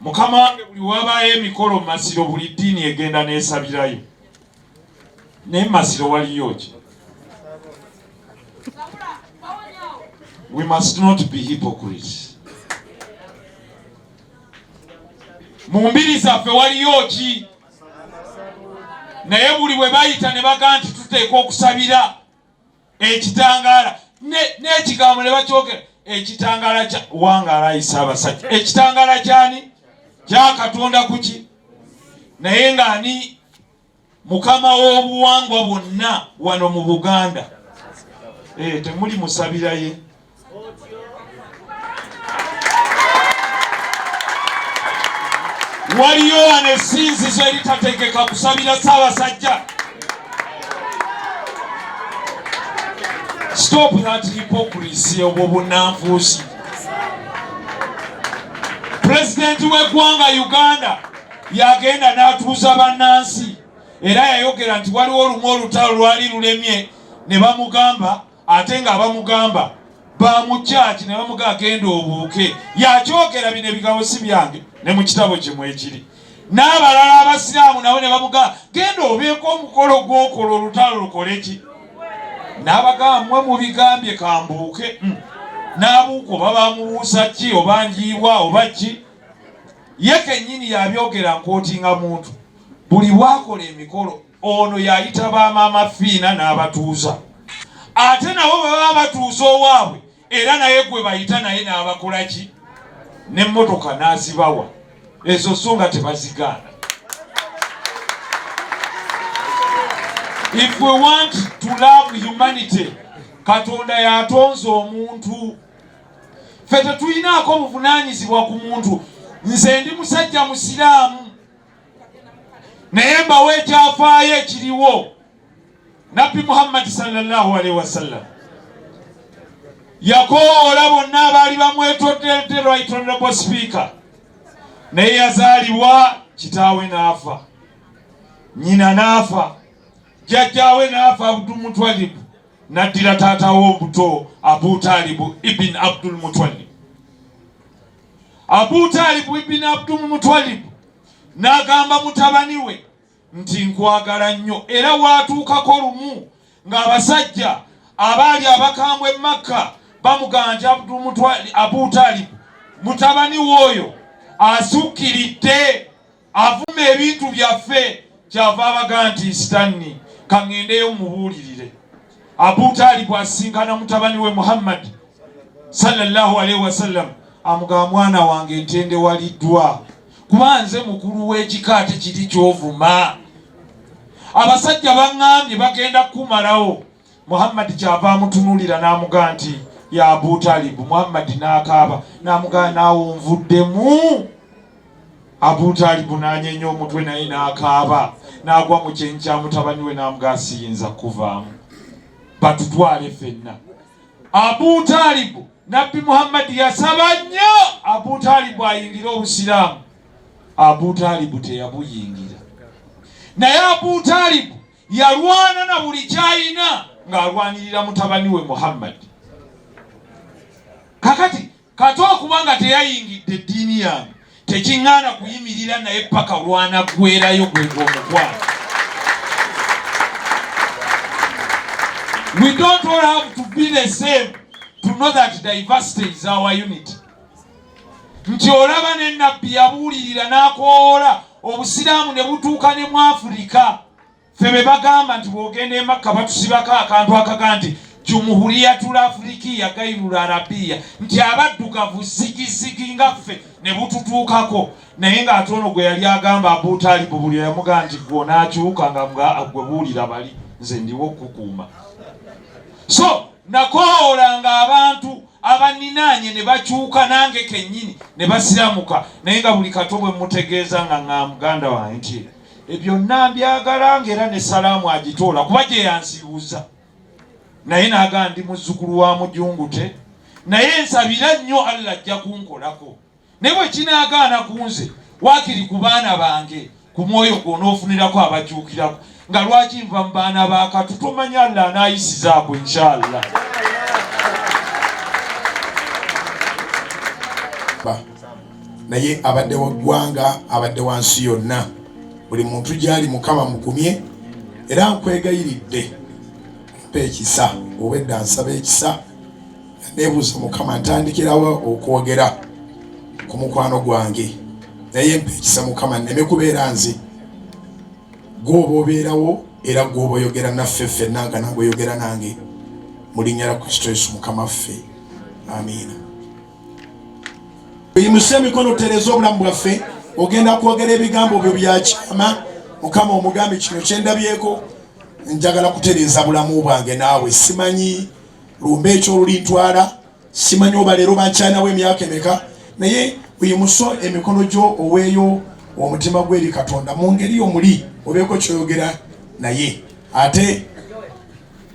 Mukama wange, buli wabaayo emikolo mu masiro, buli ddiini egenda n'esabirayo. Naye masiro waliyo ki? We must not be hypocrites. Mu mbiri zaffe waliyo ki? Naye buli bwe bayita ne bagaa nti tuteekwa okusabira ekitangaala n'ekigambo ne bakyogera ekitangaala kya wangaala ayisa abasajja ekitangaala kyani kya Katonda kuki naye ng'ani mukama w'obuwangwa bwonna wano mu Buganda. Temuli musabiraye. Waliyo wano essinzizo eritategeka kusabira Ssaabasajja. Stop that hypocrisy, obwo bunnanfuusi. Pulezidenti w'eggwanga Uganda yagenda n'atuuza bannansi, era yayogera nti waliwo olumu olutalo lwali lulemye ne bamugamba, ate ng'abamugamba bamukyaki ne bamugamba agenda obuuke. Yakyogera bino ebigambo si byange, ne mu kitabo kye mwekiri. N'abalala abasiraamu nabo ne bamugamba genda obeeko omukolo gw'okola olutalo lukole ki, n'abagamba mmwe mubigambye kambuuke. N'abuuka oba bamubuusa ki oba njiibwa oba ki, ye kennyini yabyogera nkootinga muntu. Buli bwakola emikolo ono yayita ba maama Fiina n'abatuuza, ate nabo bwe baba batuuza owaabwe era naye gwe bayita naye n'abakola ki, n'emmotoka n'azibawa ezo so nga tebazigaana. If we want to love humanity, Katonda yatonze omuntu, ffe tetulinaako buvunaanyizibwa ku muntu. Nze ndi musajja musiraamu, naye mbawo ekyafaayo ekiriwo. Nabbi Muhammadi sallallahu alaihi wasallam yakowoola bonna abaali bamwetodde. Right Honorable Speaker, naye yazaalibwa kitaawe n'afa, nnyina n'afa, jjajjaawe n'afa Abdul Mutwalibu, n'addira taata we omuto Abu Talibu ibn Abdul Mutwalib. Abu Talibu ibn Abdul Mutwalib n'agamba mutabani we nti nkwagala nnyo, era waatuukako lumu ng'abasajja abaali abakambwe e Makka bamugamba nti Abu Talibu mutabani w'oyo asukkiridde, avuma ebintu byaffe. Kyava abaga nti sitanni kaŋŋendeyo mubuulirire. Abu Talibu asinkana mutabani we Muhammad sallallahu alaihi wasallam, amugamba mwana wange ntendewaliddwa kuba nze mukulu w'ekika ate kiri ky'ovuma, abasajja baŋŋambye bagenda kukumalawo. Muhammad kyava amutunuulira n'amugaa nti ya Abu Talibu. Muhammad n'akaaba n'amugaa naawe onvuddemu. Abu Talibu n'anyenya omutwe naye n'akaaba n'agwa mu kyenyi kya mutabani we n'amugaa siyinza kuvaamu, batutwale ffenna. Abu Talibu, Nabbi Muhammad yasaba nnyo Abu Talibu ayingire obusiraamu. Abu Talibu teyabuyingira, naye Abu Talibu yalwana na buli kyayina ng'alwanirira mutabani we Muhammad. Kakati kati okuba nga teyayingidde eddiini yange tekiŋŋaana kuyimirira naye paka lwana ggwerayo gwe gw'omukwano. We don't all have to be the same to know that diversity is our unity. Nti olaba ne Nabbi yabuulirira n'akoola obusiraamu ne butuuka ne mu Afirika. Ffe be bagamba nti bw'ogenda e Makka batusibako akantu akaga nti Jumuhuriyatul Afirikiya Gairul Arabiya, nti abaddugavu zigizigi nga ffe ne bututuukako. Naye ng'ate ono gwe yali agamba Abu Talibu buli yamugamba nti gwe onaakyuka nga gwe buulira bali nze ndiwo okukuuma. So nakoowolanga abantu abaninaanye ne bakyuka nange kennyini ne basiramuka, naye nga buli kato bwe mutegeeza nga ŋŋa muganda wange nti ebyonna mbyagala, ng'era ne salaamu agitoola kuba gye yansiibuza, naye n'agamba ndi muzzukulu wa mujungute, naye nsabira nnyo Allah ajja kunkolako, naye bwe kinaagaana ku nze waakiri ku baana bange ku mwoyo gwo onoofunirako abakyukirako. Nga lwaki nva mu baana ba katu tomanya Allah anaayisizaako inshallah. Naye abadde wa ggwanga, abadde wa nsi yonna, buli muntu gy'ali Mukama mugumye. Era nkwegayiridde mpa ekisa, obwedda nsaba ekisa, nebuuza Mukama ntandikirawo okwogera ku mukwano gwange, naye mpa ekisa Mukama nneme kubeera nze. Gwoba obeerawo era gwoba oyogera naffe ffenna nga nange oyogera nange, mu linnya lya Kristo Yesu Mukama ffe, amiina. Oyimuse emikono otereeze obulamu bwaffe. Ogenda kwogera ebigambo byo bya kyama. Mukama omugambe kino kyendabyeko, njagala kutereeza bulamu bwange naawe. Simanyi lumbe ekyolulintwala, simanyi oba leero bankyalinawo emyaka emeka, naye oyimuse emikono gyo oweeyo omutima gwe eri Katonda mu ngeri omuli obeeko kyoyogera naye. Ate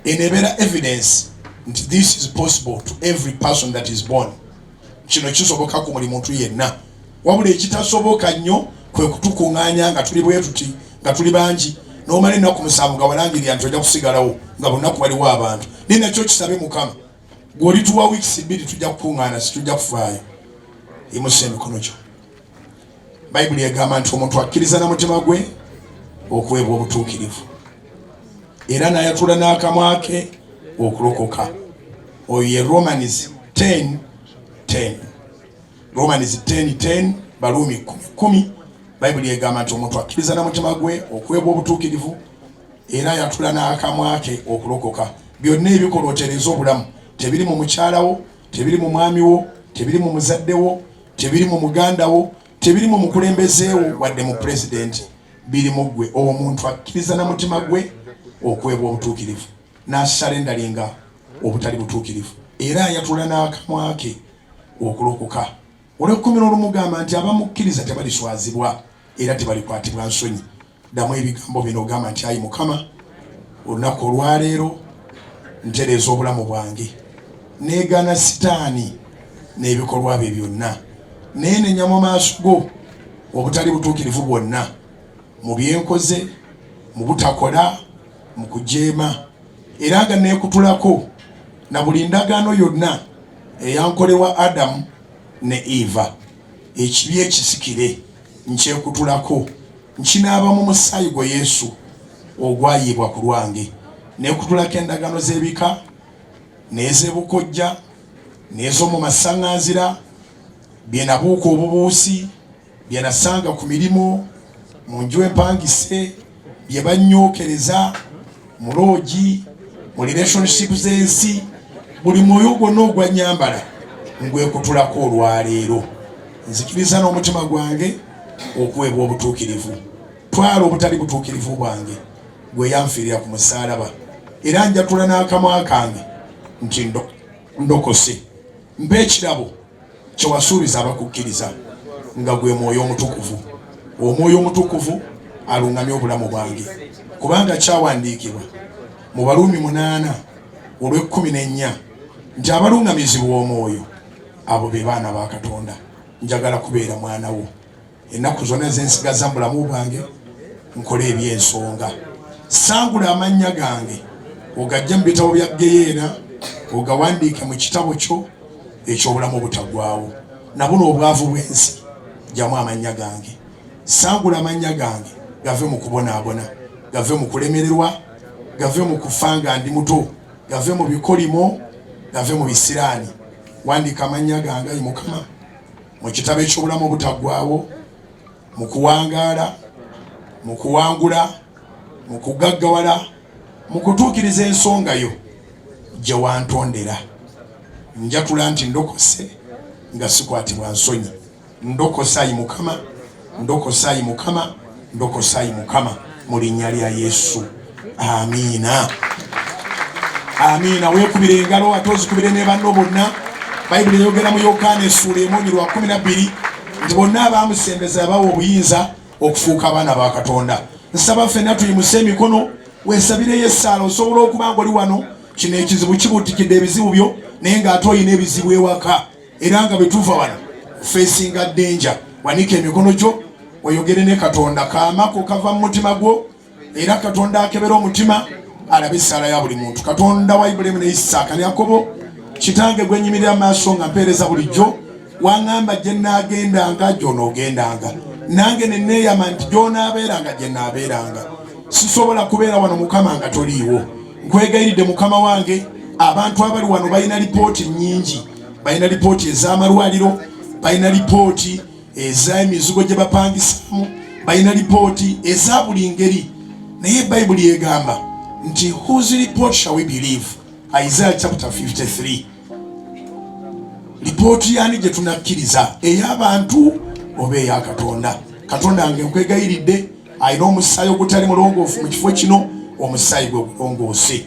eno ebeera evidence nti this is possible to every person that is born. Kino kisoboka ku buli muntu yenna, wabula ekitasoboka nnyo kwe kutukuŋŋaanya nga tuli bwe tuti, nga tuli bangi, n'omala ennaku 7 nga walangirira nti ojja kusigalawo nga bunaku waliwo abantu. Naye nakyo kisabe Mukama, gw'olituwa wiikisi 2 tujja kukuŋŋaana, situjja kufaayo. Yimusa emikono gyo. Bayibuli egamba nti omuntu akkiriza na mutima gwe okuweebwa obutuukirivu, era n'ayatula n'akamwa ke okulokoka. Oyo ye Romans 10:10, Romans 10:10, Baluumi 10:10. Bayibuli egamba nti omuntu akkiriza na mutima gwe okuweebwa obutuukirivu, era ayatula n'akamwa ke okulokoka. Byonna ebikola otereeza obulamu tebiri mu mukyala wo, tebiri mu mwami wo, tebiri mu muzadde wo, tebiri mu muganda wo, tebiri mu mukulembeze wo, wadde mu pulezidenti. Biri mu ggwe. Omuntu akkiriza na mutima gwe okuweebwa obutuukirivu, n'asurrenderinga obutali butuukirivu, era ayatula n'akamwa ke okulokoka. Olw'ekkumi n'olumugamba nti abamukkiriza tebaliswazibwa era tebalikwatibwa nsonyi. Ddamu ebigambo bino, ogamba nti, ayi Mukama, olunaku olwaleero ntereeza obulamu bwange, neegaana Sitaani n'ebikolwa bye byonna, neenenya mu maaso go obutali butuukirivu bwonna mu byenkoze, mu butakola, mu kujeema, era nga neekutulako na buli ndagaano yonna eyankolebwa Adamu ne Eva. Ekibi ekisikire nkyekutulako, nkinaaba mu musaayi gwe Yesu ogwayiibwa ku lwange. Neekutulako endagaano z'ebika n'ez'ebukojja n'ez'omu masaŋŋanzira, bye nabuuka obubuusi, bye nasanga ku mirimu, mu nju empangise, bye bannyookereza mu loogi, mu relationship z'ensi. Buli mwoyo gwonna ogwanyambala ngwekutulako olwaleero. Nzikiriza n'omutima gwange okuweebwa obutuukirivu. Twala obutali butuukirivu bwange, gwe yanfiirira ku musaalaba, era njatula n'akamwa kange nti ndokose. Mpa ekirabo kyewasuubiza abakukkiriza, nga gwe Mwoyo Omutukuvu. Omwoyo Omutukuvu aluŋŋamye obulamu bwange, kubanga kyawandiikibwa mu Baluumi 8 olw'e14 nti abaluŋŋamizibwa Omwoyo abo be baana ba Katonda. Njagala kubeera mwana wo ennaku zonna zensigaza mu bulamu bwange, nkole ebyensonga. Sangula amannya gange ogajje mu bitabo bya Geyeena, ogawandiike mu kitabo kyo eky'obulamu obutaggwaawo. Nabuno obwavu bw'ensi, jjamu amannya gange. Sangula amannya gange gave mu kubonaabona, gave mu kulemererwa, gave mu kufa nga ndi muto, gave mu bikolimo, gave mu bisiraani. Wandiika amannya gange, ayi Mukama, mu kitabo eky'obulamu obutaggwaawo, mu kuwangaala, mu kuwangula, mu kugaggawala, mu kutuukiriza ensonga yo gye wantondera. Njatula nti ndokose nga sikwatibwa nsonyi. Ndokose, ayi Mukama, ndokose, ayi Mukama, ndokose, ayi Mukama, mu linnya lya Yesu, amiina, amiina. Weekubira engalo ate ozikubire ne banno bonna. Bayibuli eyogera mu Yokaana essuula 1 lwa 12 nti bonna abaamusembeza yabawa obuyinza okufuuka abaana ba Katonda. Nsaba ffenna tuyimuse emikono weesabireyo essaala. Osobola okuba nga oli wano, kino ekizibu kibuutikidde ebizibu byo, naye ng'ate olina ebizibu ewaka, era nga bwe tuva wano facinga danger. Wanika emikono gyo oyogere ne Katonda. Kaamako kava mu mutima gwo, era Katonda akebera omutima alabe essaala ya buli muntu. Katonda wa Ibulayimu ne Isaaka ne Yakobo, kitange gwe nyimirira maaso nga mpeereza bulijjo. Waŋŋamba gye nnaagendanga gy'onoogendanga, nange ne neeyama nti gy'onaabeeranga gye nnaabeeranga. Sisobola kubeera wano Mukama nga toliiwo. Nkwegayiridde Mukama wange, abantu abali wano balina lipooti nnyingi, balina lipooti ez'amalwaliro, balina lipooti ez'emizigo gye bapangisaamu, balina lipooti eza buli ngeri, naye Bayibuli egamba nti whose report shall we believe? Isaiah chapter 53. Lipooti yani gye tunakkiriza, ey'abantu oba eya Katonda? Katonda nge nkwegayiridde, alina omusaayi ogutali mulongoofu mu kifo kino, omusaayi gwe gulongoose,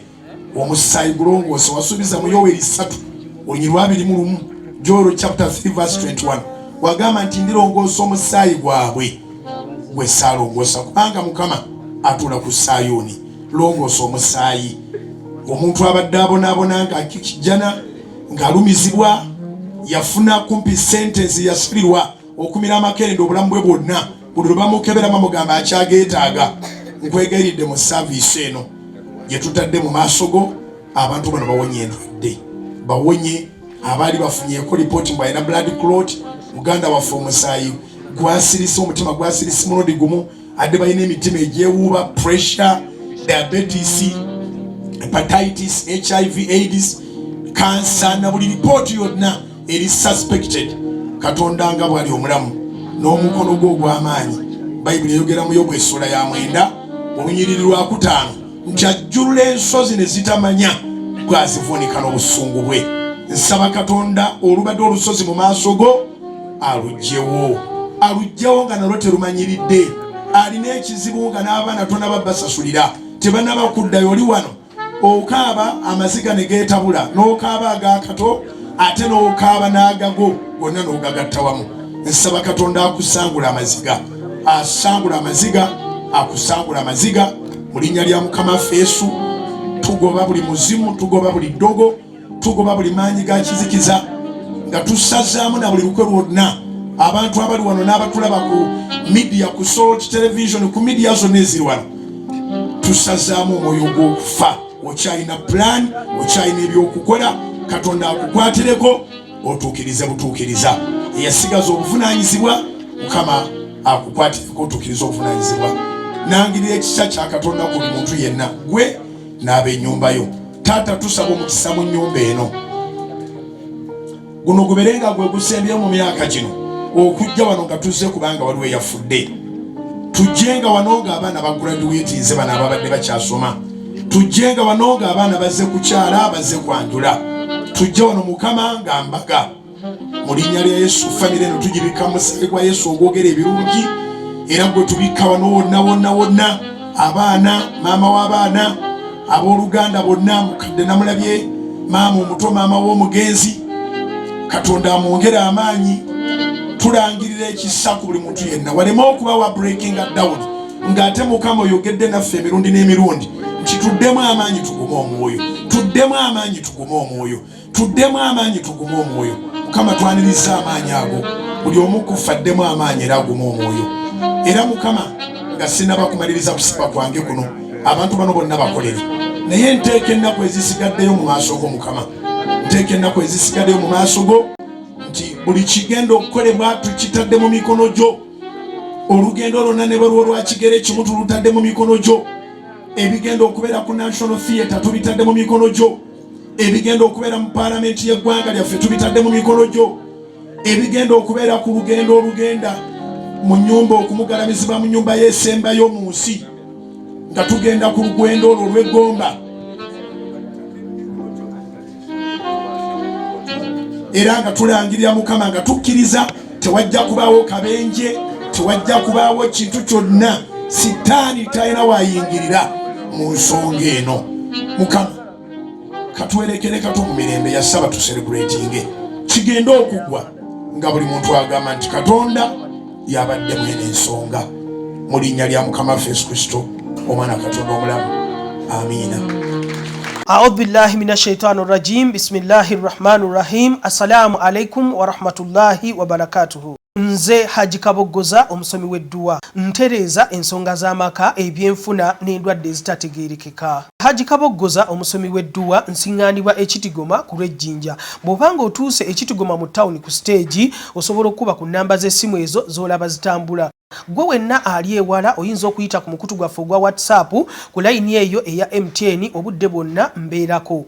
omusaayi gulongoose. Wasuubiza mu Yoweri 3 olunyiriri lwa 21, Joel chapter 3 verse 21, wagamba nti ndirongoosa omusaayi gwabwe gwe saalongoosa, kubanga Mukama atuula ku Sayuuni. Longoosa omusaayi. Omuntu abadde abonaabona nga akikijjana, ng'alumizibwa, yafuna kumpi sentensi, yasalirwa okumira amakerenda obulamu bwe bwonna, buli lwe bamukebera bamugamba akyageetaaga. Nkwegayiridde mu saaviisi eno gye tutadde mu maaso go, abantu bano bawonye endwadde, bawonye abaali bafunyeeko lipooti mbu alina blood clot. Muganda waffe omusaayi gwasirise, omutima gwasirise mulundi gumu, adde balina emitima egyewuuba, pressure, diabetes, hepatitis, HIV AIDS, kansa, na buli lipooti yonna eri suspected. Katonda nga bwali omulamu n'omukono gwo ogw'amaanyi, Bayibuli eyogera mu Yobu essula ya 9 olunyiriri lwakutaano nti ajjulula ensozi ne zitamanya bwazivuunika n'obusungu bwe. Nsaba Katonda olubadde olusozi mu maaso go alugyewo, alugyewo nga nalwo terumanyiridde. Alina ekizibu nga n'abaana tonaba basasulira, tebanaba kuddayo, oli wano okaaba amaziga ne geetabula, n'okaaba ag'akato ate n'okaaba n'agago gonna n'ogagatta wamu. Nsaba Katonda akusangula amaziga, asangula amaziga, akusangula amaziga mu linnya lya Mukama waffe Yesu. Tugoba buli muzimu, tugoba buli ddogo, tugoba buli maanyi ga kizikiza, nga tusazaamu na buli lukwe lwonna. Abantu abali wano n'abatulaba ku media, ku Salt Television, ku media zonna eziri wano, tusazaamu omwoyo gw'okufa. Okyalina plan, okyalina ebyokukola, Katonda akukwatireko otuukirize butuukiriza. Eyasigaza obuvunaanyizibwa, Mukama akukwatireko otuukirize obuvunaanyizibwa. Nangirira ekisa kya Katonda ku buli muntu yenna, gwe n'ab'ennyumba yo. Taata, tusaba omukisa mu nnyumba eno, guno gubeere nga gwe gusembyeyo mu myaka gino okujja wano nga tuzze, kubanga waliwo eyafudde. Tujje nga wano ng'abaana bagraduatinze, bano ababadde bakyasoma. Tujje nga wano ng'abaana bazze kukyala, bazze kwanjula. Tujje wano Mukama nga mbaga mu linnya lya Yesu. Famire eno tugibikka musaayi gwa Yesu ogwogera ebirungi, era gwe tubikka wano wonna wonna wonna, abaana, maama w'abaana, abooluganda bonna. Mukadde namulabye, maama omuto, maama w'omugenzi, Katonda amwongere amaanyi. Tulangirira ekisa ku buli muntu yenna, waleme okuba wa breaking down, ng'ate Mukama oyogedde naffe emirundi n'emirundi nti tuddemu amaanyi, tugume omwoyo, tuddemu amaanyi, tugume omwoyo, tuddemu amaanyi, tugume omwoyo. Mukama, twaniriza amaanyi ago, buli omu kuffe addemu amaanyi era agume omwoyo. Era Mukama, nga sinaba kumaliriza kusaba kwange kuno, abantu bano bonna bakolere, naye nteeka ennaku ezisigaddeyo mu maaso go. Mukama, nteeka ennaku ezisigaddeyo mu maaso go, nti buli kigenda okukolebwa tukitadde mu mikono gyo. Olugendo lwonna ne bwe lwa kigere kimu, tulutadde mu mikono gyo. Ebigenda okubeera ku National Theatre tubitadde mu mikono gyo. Ebigenda okubeera mu paalamenti y'eggwanga lyaffe tubitadde mu mikono gyo. Ebigenda okubeera ku lugendo olugenda mu nnyumba okumugalamizibwa mu nnyumba y'esembayo mu nsi, nga tugenda ku lugendo olwo olw'eggomba, era nga tulangirira Mukama nga tukkiriza tewajja kubaawo kabenje, tewajja kubaawo kintu kyonna. Sitaani talina wayingirira mu nsonga eno. Mukama, katwerekere kato mu mirembe yasaba tuserebratinge, kigende okugwa nga buli muntu agamba nti Katonda yabadde mwene ensonga, mu linnya lya Mukama waffe Yesu Kristo, omwana Katonda omulamu, amiina. Audhu billahi min ashaitani rajim. Bismillahi rahmani rahim. Assalamu alaikum warahmatullahi wabarakatuhu. Nze Haji Kaboggoza, omusomi w'edduwa, ntereeza ensonga z'amaka, ebyenfuna n'endwadde ezitategeerekeka. Haji Kaboggoza, omusomi w'edduwa, nsiŋŋaanibwa Ekitigoma ku lw'Ejjinja. Bw'oba ng'otuuse Ekitigoma mu tawuni ku siteegi, osobola okukuba ku nnamba z'essimu ezo z'olaba zitambula. Ggwe wenna ali ewala oyinza okuyita ku mukutu gwaffe ogwa WhatsApp ku layini eyo eya MTN obudde bwonna mbeerako.